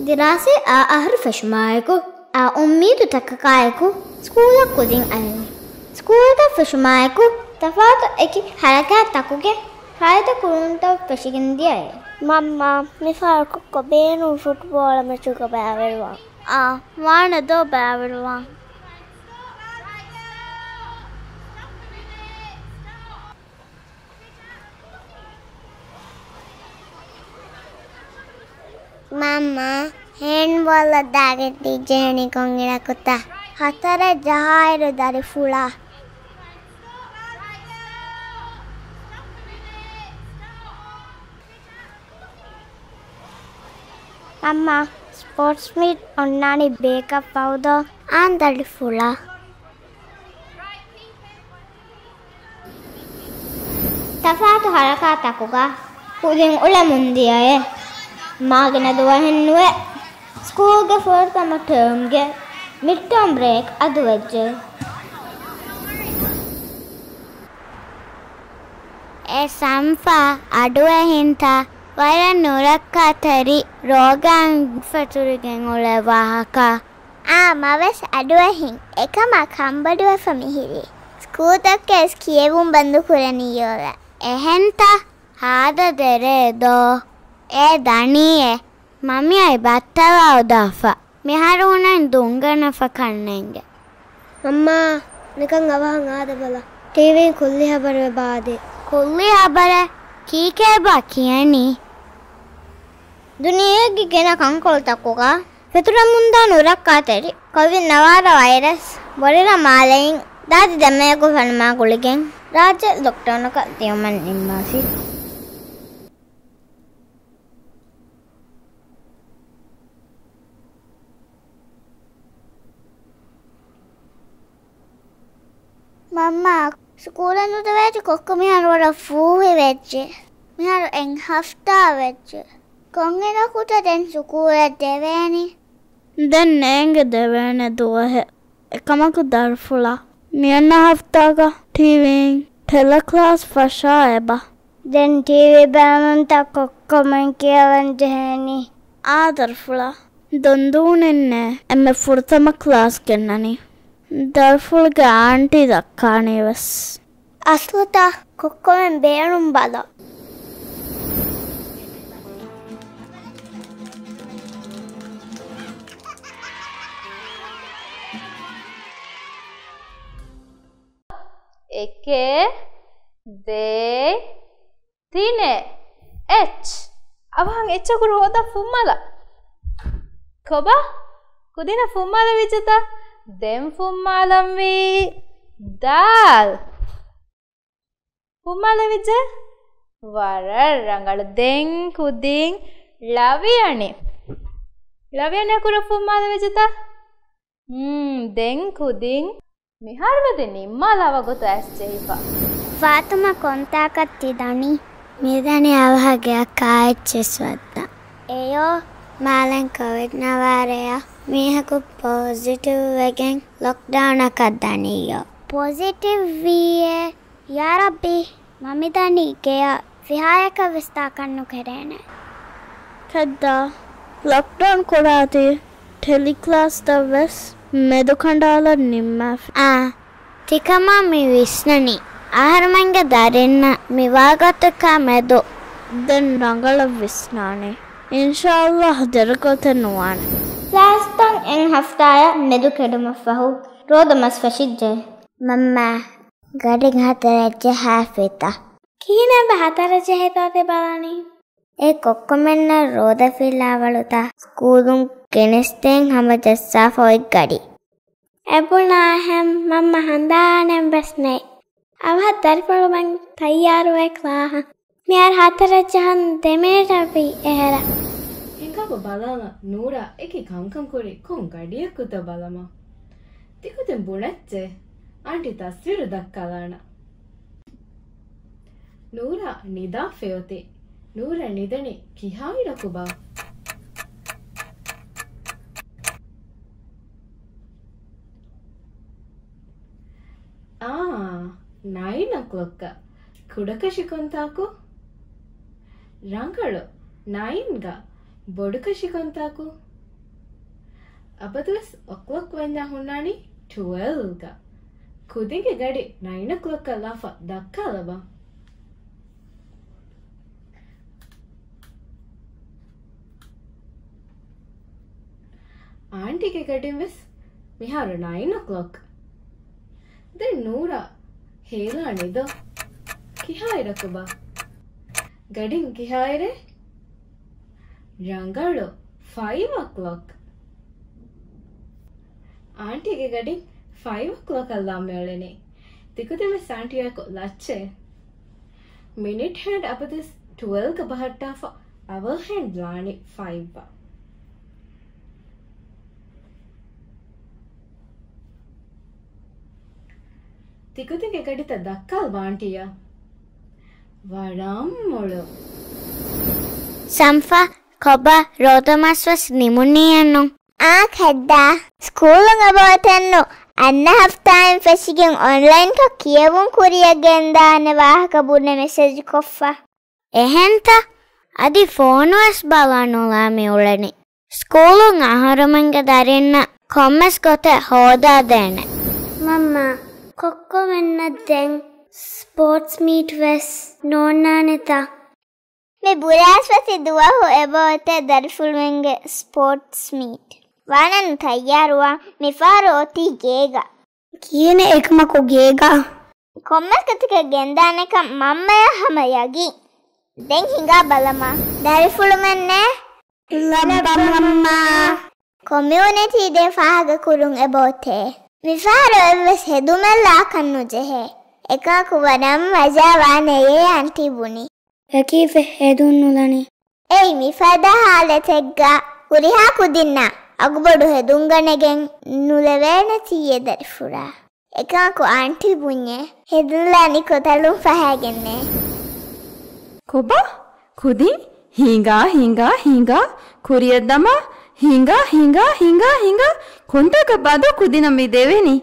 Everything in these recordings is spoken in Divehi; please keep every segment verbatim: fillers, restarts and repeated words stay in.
ދިރާސީ އާ އަހަރު ފެށުމާއެކު، އާ އުއްމީދުތަކަކާއެކު ސްކޫލަށް ކުދިން އައީ. ސްކޫލްތައް ފެށުމާއެކު ތަފާތު އެކި ހަރަކާތްތަކުގެ ފައިދާ ކުރުންތައް ފެށިގެން ދިޔައޭ. މަންމާ، މިފަހަރު ކޮއްކޮ ބޭނުން ފުޓްބޯޅަ މެޗުގަ ބައިވެރިވާން. އާ، ވާނެ ދޯ ބައިވެރިވާން. މަންމާ، ހޭންޑްބޯޅަ ދާގެން ދިޔައީ ކޮންއިރަކުތަ؟ ހަތަރެއް ޖަހާއިރު ދަރިފުޅާ. މަންމާ، ސްޕޯޓްސް މީޓް އޮންނާނީ ބޭކަށް ފަހު ދޯ؟ އާނ ދަރިފުޅާ. ތަފާތު ހަރަކާތްތަކުގަ ކުދިން އުޅެމުން ދިޔައޭ. މާގިނަ ދުވަހެއް ނުވެ، ސްކޫލްގެ ފުރަތަމަ ޓާމްގެ މިޑް ޓާމް ބްރޭކް އަދުވެއްޖެ. އޭ ސަންފާ، އަޑުއެހިންތަ؟ ވަރަށް ނުރައްކާތެރި ރޯގާން ފެތުރިގެން އުޅޭ ވާހަކަ. އާ، މަވެސް އަޑުއެހިން. އެކަމާ ކަންބޮޑުވެފަ މިހިރީ. ސްކޫލްތަކުގައި ކިޔެވުން ބަންދު ކުރަނީ ޔޯލަ. އެހެންތަ؟ ހާދަ ދެރޭ ދޯ. އޭ ދަނީއޭ. މަމިއާއި ބައްތަލާ އުދާފަ. މިހާރު ހުންނަން ދުންގަނެފަ ކަންނޭނގެ. މަންމާ، ނިކަން އަވަހަށް އާދެ ބަލަ. ޓީވީން ކުއްލި ހަބަރު އެބަ އާދޭ. ކުއްލި ހަބަރެއް؟ ކީކޭބާ ކިޔަނީ؟ ދުނިޔޭގެ ގިނަ ކަންކޮޅުތަކުގަ ފެތުރަމުންދާ ނުރައްކާތެރި ކޮވިޑް ނަވާރަ ވައިރަސް ބޮޑެތި މާލެއިން ދާދި ދެމެޔަކު ފެނުމާ ގުޅިގެން ރާއްޖެ ލޮކްޑައުނަކަށް ދިޔުމަށް ނިންމާފި. މަންމާ، ސްކޫލަށް ނުދެވޭތި ކޮއްކޮ މިހާރު ވަރަށް ފޫހި ވެއްޖެ. މިހާރު އެއް ހަފްތާ ވެއްޖެ. ކޮންއިރަކުތަ ދެން ސްކޫލަށް ދެވޭނީ؟ ދެން ނޭނގެ ދެވޭނެ ދުވަހެއް. އެކަމަކު ދަރިފުޅާ، މިއަންނަ ހަފްތާގަ ޓީވީން ޓެލެކްލާސް ފަށާ އެބަ. ދެން ޓީވީ ބަލަމުންތަ ކޮއްކޮމެން ކިޔަވަން ޖެހޭނީ؟ އާ ދަރިފުޅާ، ދޮންދޫނެއްނޭ އެންމެ ފުރަތަމަ ކްލާސް ގެންނަނީ. ދަރިފުޅުގެ އާންޓީ ދައްކާނީވެސް. އަސްލުތަ؟ ކޮއްކޮމެން ބޭނުން ބަލަ. އެކެއް، ދޭއް، ތިނެއް. އެޗް. އަވަހަށް އެޗް އަކުރު ހޯދާ ފުއްމާލާ. ކޮބާ؟ ކުދިންނަށް ފުއްމާލެވިއްޖެތަ؟ ދެން ފުއްމާލަންވީ ދާލް. ފުއްމާލެވިއްޖެ؟ ވަރަށް ރަނގަޅު. ދެން ކުދިން ޅަވިޔަނި. ޅަވިޔަނި އަކުރަށް ފުއްމާލެވިއްޖެތަ؟ ހުން، ދެން ކުދިން މިހާރު މެދު ނިންމާލާ ވަގުތު އައިސް ޖެހިފަ. ފާތުމާ ކޮންތާކަށް ތި ދަނީ؟ މިދަނީ އަވަހަށް ގެއަށް ކާއެއްޗެއް ސްވައްދާ. އެޔޯ، މާލެން ކޮވިޑް ނަވާރަޔަށް މީހަކު ޕޮޒިޓިވް ވެގެން ލޮކްޑައުނަކަށް ދަނީޔޯ. ޕޮޒިޓިވް ވީއޭ؟ ޔާ ރައްބީ، މަ މިދަނީ ގެޔަށް ފިހާޔަކަށް ވެސް ދާކަށް ނުކެރޭނެ. ކެއްދާ، ލޮކްޑައުން ކުރާތީ ޓެލިކްލާސްތައް ވެސް މެދު ކަނޑާލަން ނިންމާފި. އާ، ތިކަމާ މި ވިސްނަނީ އަހަރުމެންގެ ދަރިންނަށް މިވާގޮތަކާ މެދު. ދެން ރަނގަޅަށް ވިސްނާނެ. އިންޝާﷲ ދެރަގޮތެއް ނުވާނެ. ކްލާސްތައް އެއް ހަފްތާއަށް މެދު ކެޑުމަށްފަހު ރޯދަ މަސް ފެށިއްޖެ. މަންމާ، ގަޑިން ހަތަރެއް ޖަހާފިތަ؟ ކިހިނެއްބަ ހަތަރެއް ޖެހިފަ ތި ބަލަނީ؟ އޭ ކޮއްކޮމެންނަށް ރޯދަ ފިލާވަޅުތަ؟ ސްކޫލުން ގެނެސްދޭން ހަމަ ޖައްސާފަ އޮތް ގަޑި. އެބުނާހެން މަންމަ ހަނދާނެއް ވެސް ނެތް. އަވަހަށް ދަރިފުޅުމެން ތައްޔާރުވޭ ކްލާހަށް. މިހާރު ހަތަރެއް ޖަހަން ދެ މިނެޓަށް ވީ އެހެރަ. ހިނގާބަ ބަލާލަ ނޫރާ އެކި ކަންކަން ކުރި ކޮން ގަޑިއަކުތަ ބަލަމާ. ތިކުދިން ބުނައްޗޭ. އާންޓީ ތަސްވީރު ދައްކާލާނަ. ނޫރާ ނިދާފައި އޮތީ. ނޫރާ ނިދަނީ ކިހާއިރަކުބާ؟ އާ، ނައިން އޮކްލޮކްގަ. ކުޑަކަށި ކޮންތާކު؟ ރަނގަޅު. ނައިންގަ. ބޮޑުކަށި ކޮންތާކު؟ އަބަދުވެސް އޯކްލޮކް ވަންޏާ ހުންނާނީ ޓުވެލްވްގަ. ކުދިންގެ ގަޑި ނައިން އޯކްލޮކް އަށް ލާފަ ދައްކާލަބަ. އާންޓީގެ ގަޑިން ވެސް މިހާރު ނައިން އޯކްލޮކް. ދެން ނޫރާ ހޭލާނެ ދޯ؟ ކިހާއިރަކުބާ؟ ގަޑިން ކިހާއިރެއް؟ ރަނގަޅު، ފައިވް އޯކްލޮކް. އާންޓީގެ ގަޑިން ފައިވް އޯކްލޮކް އަށް ލާ މިއުޅެނީ. ތިކުދިން ވެސް އާންޓީއާއެކު ލައްޗޭ. މިނިޓް ހަނޑް އަބަދުވެސް ޓުވެލްވްގަ ބަހައްޓާފަ، އަވަރ ހަނޑް ލާނީ ފައިވްއަށް. ތިކުދިންގެ ގަޑިތައް ދައްކާލަބަ އާންޓީއާ. ވަރަށް މޮޅު. ސަންފާ، ކޮބާ ރޯދަމަސް ވެސް ނިމުނީއެއްނު؟ އާ ކައްދާ، ސްކޫލުން އެބައޮތެއްނު. އަންނަ ހަފްތާއިން ފެށިގެން އޮންލައިންކޮށް ކިޔެވުން ކުރިއަށް ގެންދާނެ ވާހަކަ ބުނެ މެސެޖް ކޮށްފަ. އެހެންތަ؟ އަދި ފޯނުވެސް ބަލާ ނުލާ މިއުޅެނީ. ސްކޫލުން އަހަރުމެންގެ ދަރިންނަށް ކޮންމެސް ގޮތެއް ހޯދާދޭނެ. މަންމާ، ކޮއްކޮމެންނަށް ދެން ސްޕޯޓްސް މީޓް ވެސް ނޯންނާނެތަ؟ މި ބުރާސްފަތި ދުވަހު އެބައޮތޭ ދަރިފުޅުމެންގެ ސްޕޯޓްސް މީޓް. ވާނަން ތައްޔާރުވާ، މިފަހަރު އޮތީ ގޭގަ. ކިހިނެއް އެކަމަކު ގޭގަ؟ ކޮންމެސް ގޮތަކަށް ގެންދާނެކަން މަންމަޔަށް ހަމަ ޔަގީން. ދެން ހިނގާ ބަލަމާ. ދަރިފުޅުމެންނޭ. ލައްބަ މަންމާ. ކޮމިއުނިޓީ ޑޭ ފާހަގަކުރުން އެބައޮތޭ. މިފަހަރު އެއްވެސް ހެދުމެއް ލާކަށް ނުޖެހޭ. އެކަމަކު ވަރަށް މަޖާ ވާނެޔޭ އަންޓީ ބުނި. އެކީފެއް ހެދުން ނުލަނީ. އެއީ މިފަދަ ހާލަތެއްގަ ހުރިހާ ކުދިންނަށް އަގުބޮޑު ހެދުން ގަނެގެން ނުލެވޭނެތީ އެ ދަރިފުޅާ. އެކަމަކު އާންޓީ ބުންޏޭ، ހެދުންލާނީ ކޮތަޅުން ފަހައިގެންނޭ. ކޮބާ؟ ކުދިން؟ ހިނގާ، ހިނގާ، ހިނގާ، ކުރިއަށް ދަމާ، ހިނގާ، ހިނގާ، ހިނގާ، ހިނގާ، ކޮންތާކަށްބާ ދޯ ކުދިންނަށް މި ދެވެނީ؟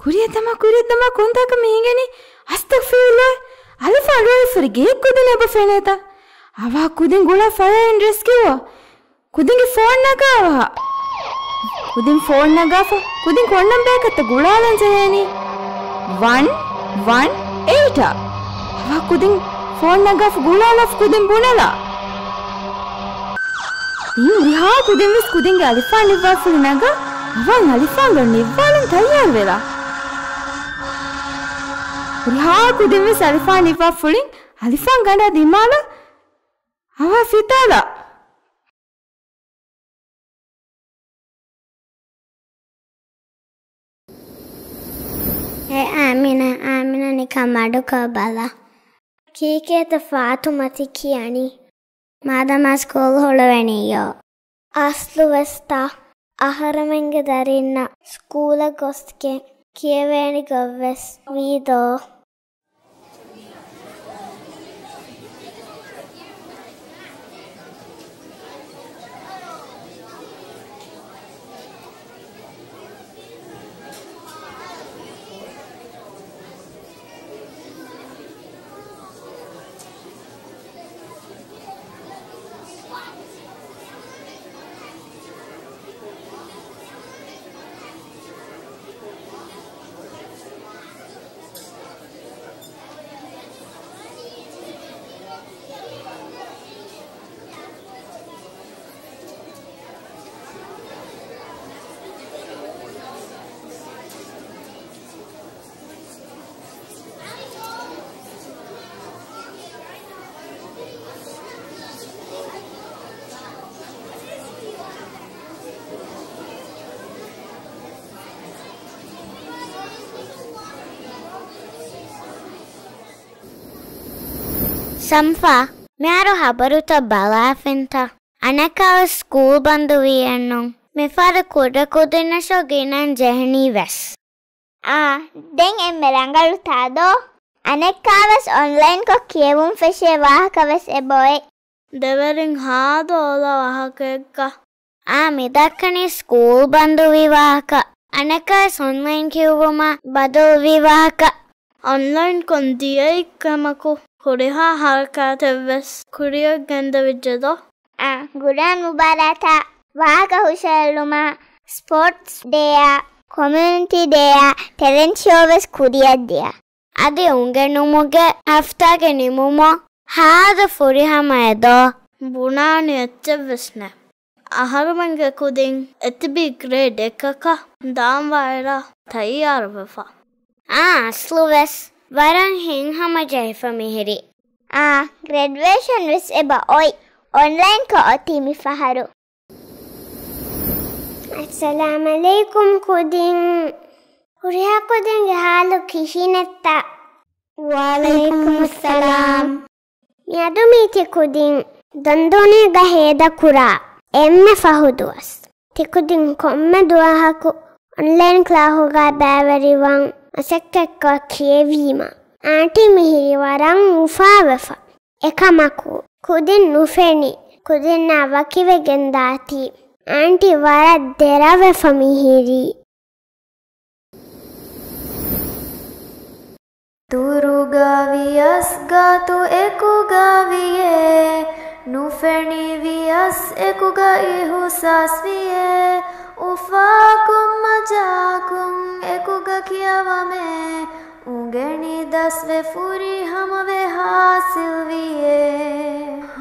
ކުރިއަށް ދަމާ، ކުރިއަށް ދަމާ، ކޮންތާކަށް މި ހިނގެނީ؟ އަސްތަޣްފިރުﷲ، އަލިފާން ރޯއިފަރި ގޭ ކުދިން އެބަ ފެނޭތަ؟ އަވާ ކުދިން ގުޅާ ފަޔާއިން ރެސްކިއުވާ. ކުދިންގެ ފޯން ނަގާފަ. ކުދިން ފޯން ނަގާފަ. ކުދިން ކޮން ނަންބަޔަކަށްތަ ގުޅާލަން ޖެހޭނީ؟ ވަން ވަން އެއިޓް. އަވާ ކުދިން ފޯން ނަގާފަ ގުޅާލާފަ ކުދިން ބުނެލާ. އިން ރިހާ ކުދިން ވެސް ކުދިންގެ އަލިފާން ނިއްވާފުޅި ނަގާ އަވާ އަލިފާންގަ ނިއްވާލަން ތައްޔާރު ވެލާ. ރިހާ ކުދިން ވެސް އަލިފާން ނިއްވާފުޅިން އަލިފާން ގަނޑާ ދިމާލާ އަވާ ފިތާލާ. އޭ އާމިނާ، އާމިނާ ނިކަން މަޑުކޮށް ބަލަ. ކީކޭތަ ފާތުމަތި ކިޔަނީ؟ މާދަމާ ސްކޫލް ހުޅުވެނީޔޯ. އަސްލުވެސްތާ އަހަރެމެންގެ ދަރިންނަށް ސްކޫލަށް ގޮސްގެން ކިޔެވޭނެ ގޮތްވެސް ވީދޯ. ސަންފާ، މިހާރު ހަބަރުތައް ބަލާފިންތަ؟ އަނެއްކާވެސް ސްކޫލް ބަންދުވީއެއްނު. މިފަހަރު ކުޑަކުދިންނަށޯ ގިނައިން ޖެހެނީވެސް. އާ، ދެން އެންމެ ރަނގަޅުތާ ދޯ؟ އަނެއްކާވެސް އޮންލައިންކޮށް ކިޔެވުން ފެށޭ ވާހަކަވެސް އެބައޮތް. ދެވެރިން ހާދަ އޮލާ ވާހަކައެއްގަ. އާ، މިދައްކަނީ ސްކޫލް ބަންދުވި ވާހަކަ. އަނެއްކާވެސް އޮންލައިން ކިޔުވުމަށް ބަދަލުވި ވާހަކަ. އޮންލައިންކޮށް ދިޔައީ ކަމަކު ހުރިހާ ހަރަކާތެއްވެސް ކުރިއަށް ގެންދެވިއްޖެ ދޯ؟ އާ، ގުރާން މުބާރާތާ ވާހަކަ ހުށަހެޅުމާ ސްޕޯޓްސް ޑޭއާ، ކޮމިއުނިޓީ ޑޭއާ، ޓެލެންޓް ޝޯ ވެސް ކުރިއަށްދިޔަ. އަދި އުނގެނުމުގެ ހަފްތާގެ ނިމުމަށް ހާދަ ފުރިހަމައެއް ދޯ؟ ބުނާނެ އެއްޗެއްވެސް ނެތް. އަހަރުމެންގެ ކުދިން އެތިބީ ގްރޭޑް އެކަކަށް ދާން ވާއިރާ ތައްޔާރުވެފަ. އާ، އަސްލުވެސް ވަރަށް ހިތްހަމަޖެހިފަ މިހިރީ. އާ، ގްރެޑުއޭޝަން ވެސް އެބަ އޮތް. އޮންލައިންކޮށް އޮތީ މިފަހަރު. އައްސަލާމް ޢަލައިކުމް ކުދިން. ހުރިހާ ކުދިންގެ ހާލު ކިހިނެއްތަ؟ ވަޢަލައިކުމުއްސަލާމް. މިއަދު މީތި ކުދިން ދޮންދޫނީގަ ހޭދަކުރާ އެންމެ ފަހު ދުވަސް. ތިކުދިން ކޮންމެ ދުވަހަކު އޮންލައިން ކްލާހުގަ ބައިވެރިވަން މަސައްކަތްކޮށް ކިޔެވީމަ، އާންޓީ މިހިރީ ވަރަށް އުފާވެފަ. އެކަމަކު، ކުދިން ނުފެނި، ކުދިންނާ ވަކިވެގެން ދާތީ، އާންޓީ ވަރަށް ދެރަވެފަ މިހިރީ. ދުރުގަ ވިޔަސް ގާތު އެކުގަ ވިޔޭ، ނުފެނި ވިޔަސް އެކުގަ އިހުސާސް ވިޔޭ، އުފާކޮށް މަޖާކޮށް އެކުގަ ކިޔަވަމޭ، އުނގެނި ދަސްވެ ފުރިހަމަވެ ހާސިލް ވިޔޭ.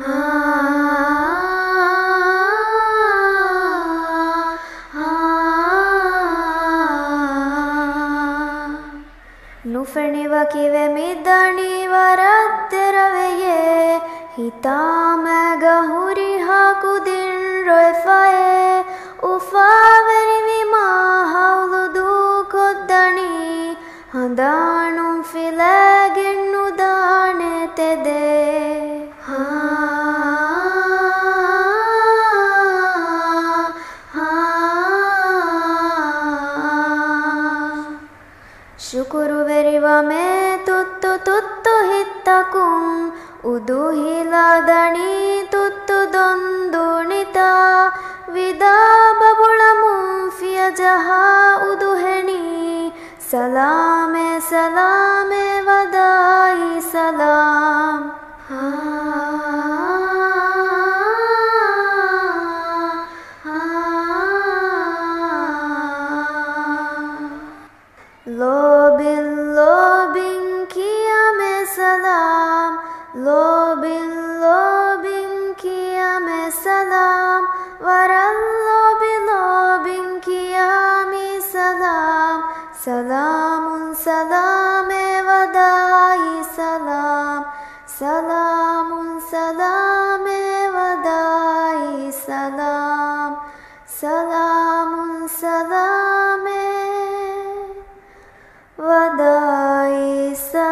ހާ، ހާ. ނުފެނި ވަކިވެ މި ދަނީ ވަރަށް ދެރަވެޔޭ. ހިތާމައިގަ ހުރިހާ ކުދިން ރޮއެފައޭ. އުފާވެރިވި މާ ހައުލު ދޫކޮށްދަނީ. ހަނދާނުން ފިލައިގެން ނުދާނެ ތެދޭ. ހާ، ހާ، ޝުކުރުވެރިވަމޭ ތުއްތު ތުއްތު ހިތްތަކުން، އުދުހިލާ ދަނީ ތުއްތު ދޮންދޫނިތާ، ވިދާ ބަބުޅަމުން ފިޔަޖަހާ އުދުހެނީ، ސަލާމޭ ސަލާމޭ ވަދާއީ ސަލާމް. ހާ، ހާ، ހާ. ލޯބިން ލޯބިން ކިޔާމޭ ސަލާމް، ލޯބިން ލޯބިން ކިޔާމޭ ސަލާމް، ވަރަށް ލޯބި ލޯބިން ކިޔާމީ ސަލާމް، ސަލާމުން ސަލާމޭ ވަދާއީ ސަލާމް، ސަލާމުން ސަލާމޭ ވަދާއީ ސަލާމް، ސަލާމުން ސަލާމޭ ވަދާއީ ސަ